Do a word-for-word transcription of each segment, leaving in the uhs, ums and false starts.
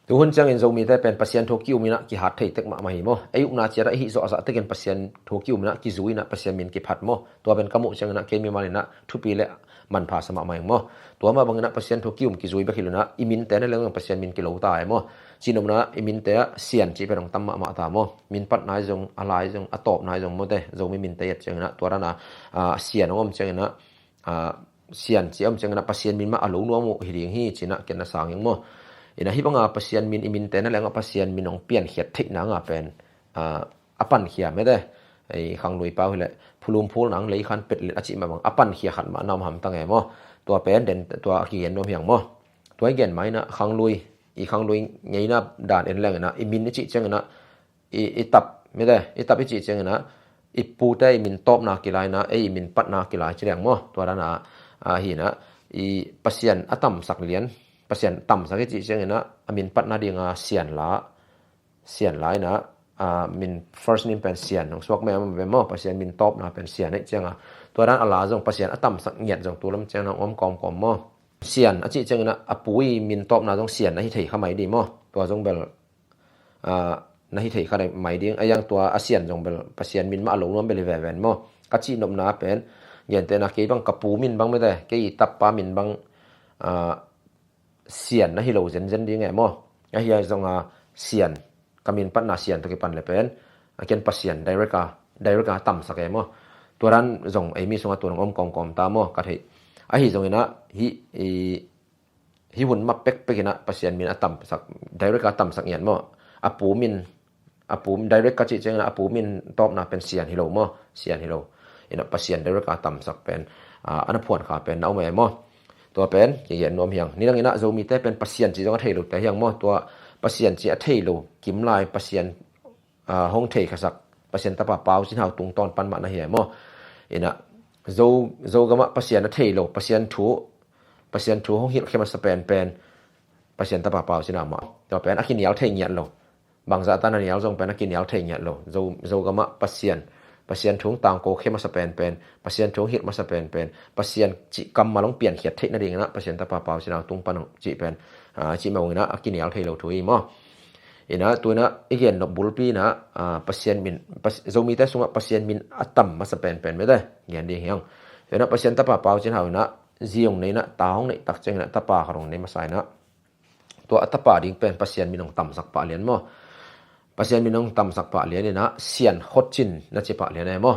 Tuhun ciangin Zomite pen Pasian thu ki-um inah kihat thei tek mahmah hi maw. Ei ukna ciatah i hih zawhzah tekin Pasian thu ki-um inah kizui inah Pasian min kiphat maw. Tua pen ka muh cianginah kei mimal inah thupi le manpha sa mahmah ing maw. Tua mah banginah Pasian thu ki-um kizui bek hi lo inah i minte na leng Pasian min kilo ta e maw. Cihnopna i minte ah Sian cih pen hong tam mahmah ta maw. Min patna hi zong, a lai zong, a tawpna hi zong mawte Zomi minte i et cianginah tua dana Sian hong om cianginah Sian cih a om cianginah Pasian min mah a lo nuam uh hi ding hi cinah ken na sang ing maw. Inah hih banga Pasian min i minte na lengah Pasian min hong piankhiat theihna nga pen a pankhia mete. Ei khanglui pau hileh phulum phul nang lei khan pet let a cih mah bang a pankhia khat mah na om hamtang e maw. Tua pen den tua a kigen nuam hiang maw. Tua i gen mah inah khanglui, i khanglui ngeina dan en lenginah i min i cih cianginah i, i tap mete, i tap i cih cianginah i pute i min tawpna kilai inah ei i min patna kilai ci leng maw. Tua dana ahi inah i Pasian a tamsak lian, Pasian tamsak i cih cianginah a min patna dinga Sian la Sian la inah min first name pen Sian hong suak mem ve maw. Pasian min tawpna pen Sian aih cianga tua dan a la zong Pasian a tamsak ngiat zong tulam ciang nang om kawmkawm maw. Sian a cih cianginah a pu i min tawpna zong Sian na hi thei kha mai ding maw. Tua zong bel na hi thei kha mai ding a, yang tua a Sian zong bel Pasian min mah a lo nuam bel hi veven maw. Ka cihnopna pen gentehna kei bang ka pu min bang mete, kei i tappa min bang Sian na hi lo zenzen ding e maw. Ahi a zonga Sian, ka min patna Sian tawh kipan le pen a ken Pasian direct a, direct a tamsak e maw. Tua dan zong eimi sungah tua nang om kawmkawm ta maw ka theih. Ahi zonginah hih hih hun mah pekpek inah Pasian min a tamsak, direct a tamsak ngiat maw. A pu min a pu direct ka cih cianginah a pu min tawpna pen Sian hi lo maw. Sian hi lo inah Pasian direct a tamsak pen a na phuan kha pen na om e maw. Tua pen kigen nuam hiang. Ni danginah Zomite pen Pasian cih zong a thei lote hiang maw. Tua Pasian cih a thei lo kimlai Pasian hong thei khasak Pasian tapa Pau Cin Hau tungtawn pan mah na hi e maw. Inah Zo, Zogamah Pasian a thei lo, Pasian thu Pasian thu hong hilhkhia masa penpen Pasian tapa Pau Cin Hau mah. Tua pen a kinial thei ngiat lo. Bangzah tan a nial zong pen a kinial thei ngiat lo. Zo, Zogamah Pasian, Pasian thu hong tangkokhia masa penpen, Pasian thu hong hilh masa penpen, Pasian cih kammal hong piankhiat theih nadinginah Pasian tapa Pau Cin Hau tung pan hong cih pen cih mah unginah a kinial thei lo thu hi maw. Inah tuinah i gen nop bulpi inah Pasian min, Zomite sungah Pasian min a tam masa penpen mete gen ding hiang. Tuinah Pasian tapa Pau Cin Hau inah zi hong nei inah ta hong neih tak cianginah tapa khat hong nei masa inah tua a tapa ding pen Pasian min hong tamsak pah lian maw. Pasian min hong tamsak pah lian inah Sian Khua Cin na ci pah lian e maw.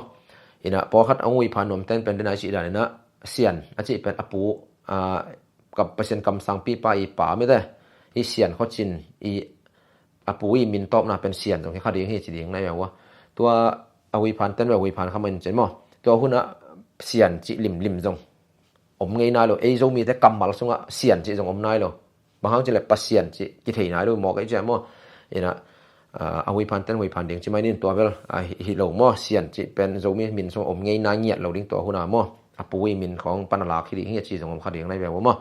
Inah pawlkhat a ngui pha nuam ten pen dena i cih dan inah Sian a cih pen a pu Pasian kamsangpipa i pa mete i Sian Khua Cin i a pu i min tawpna pen Sian zong hi kha ding hi ci ding nai ve ua. Tua a huiphan ten ve huiphan kha man cin maw. Tua hunah Sian cih limlim zong om ngei nai lo. Ei Zomite kammal sungah Sian cih zong om nai lo. Bang hang cih le Pasian cih kithei nai lo mawk ei ciah maw. Inah a huiphan ten huiphan ding ci mai nin tua bel hi lo maw. Sian cih pen Zomi min sungah om ngei nai ngiat lo ding tua hunah maw. A pu i min khawng pan a lak hi ding hi a ci zong om kha ding nai ve ua maw.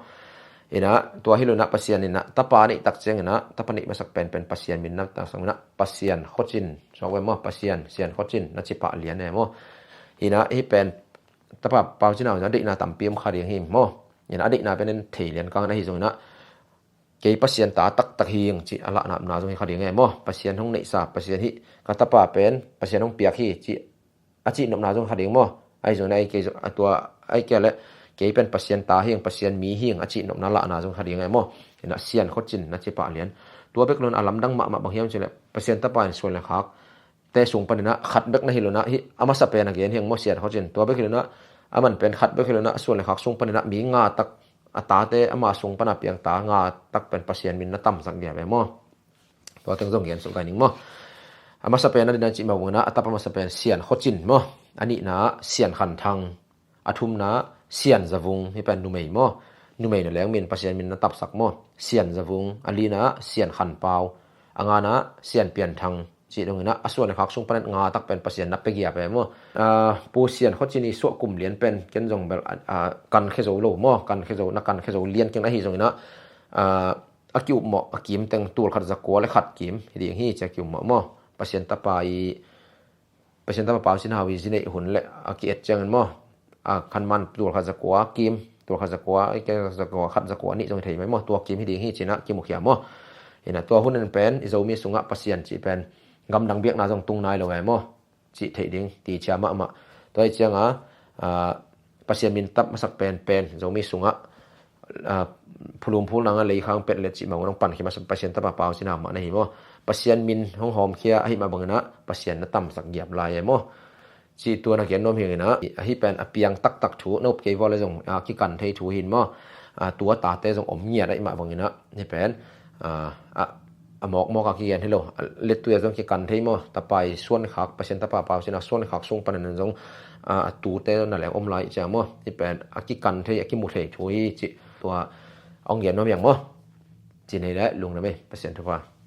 Inah tua hi lo inah Pasian inah tapa neih tak cianginah tapa neih masak penpen Pasian min na tak sang inah Pasian Khua Cin suak ve maw. Pasian Sian Khua Cin na ci pah lian e maw. Inah hih pen tapa Pau Cin Hau inah deihna tampi om kha ding hi maw. Inah a deihna pen en thei lian kang inah hi zonginah kei Pasian ta taktak hing cih a lahnatna zong hi kha ding e maw. Pasian hong neihsa Pasian hih ka tapa pen Pasian hong piak hi cih a cihnopna zong kha ding maw. Ahi zongin ahi kei zong a tua ahi kei le kei pen Pasian ta hing Pasian mi hing a cihnopna lahna zong kha ding e maw. Inah Sian Khua Cin na ci pah lian. Tua bek lo inah a lamdang mahmah bang hiam cih le Pasian tapa in suan le khak te sung paninah khat bek na hi lo inah hih a masa pen a gen hiang maw Sian Khua Cin. Tua bek hi lo inah a man pen khat bek hi lo inah a suan le khak sung paninah mi nga tak a tate ama sung pana piang ta nga tak pen Pasian min na tamsak dia ve maw. Tua teng zong gen suk gai ning maw. A masa pen a dina cih mah unginah a tapa masa pen Sian Khua Cin maw. A nihna Sian Khan Thang, a thumna Sian Za Vung, hih pen numei maw. Numei na leng min Pasian min na tamsak maw. Sian Za Vung, a lina Sian Khan Pau, a ngana Sian Pian Thang cih donginah a suan le khak sung panin nga tak pen Pasian na pia gia ve maw. Pu Sian Khua Cin i suah kum lian pen ken zong bel kan khia zo lo maw. Kan khia zo, na kan khia zo lian keng ahi zonginah a ki-upmawh a kim teng tul khat za kua le khat kim hi ding hi ci a ki-upmawh maw. Pasian tapa i Pasian tapa Pau Cin Hau i zi neih hun le a ki-et ciangin maw. A khanman tul khat za kua kim, tul khat za kua, i ke za kua, khat za kua nih zong hi thei mai maw. Tua kim hi ding hi cinah kimukhia maw. Ina tua hun in pen i Zomi sungah Pasian cih pen gamdang biakna zong tung nai lo e maw? Cih theih ding ti cia mahmah. Tua hi cianga, aa, Pasian min tap masak penpen Zomi sungah, aa, phulum phul nanga leikhang pet let cih mah nong pan khi masa Pasian tapa pau cina mah na hi maw? Pasian min hong hawmkhia ahi mah banginah Pasian na tamsak giap lai e maw? Cih tua na gen nuam hinginah, ahi pen a piang taktak thu, nop kei vawle zong, aa, kikan thei thu hin maw? Aa, tua tate zong om ngiat ahi mah banginah, hi pen, aa, a, a mawkmawk a kigen hi lo. A, lettui a zong kikan thei maw? Tapai suankhak, Pasian tapa pau cina suankhak sung panin zong, aa, a tute na leng om lai cia maw? Hi pen a kikan thei, a kimu thei thu hi cih tua hong gen nuam hiang maw? Cih nei le lungdam e, Pasian thupha.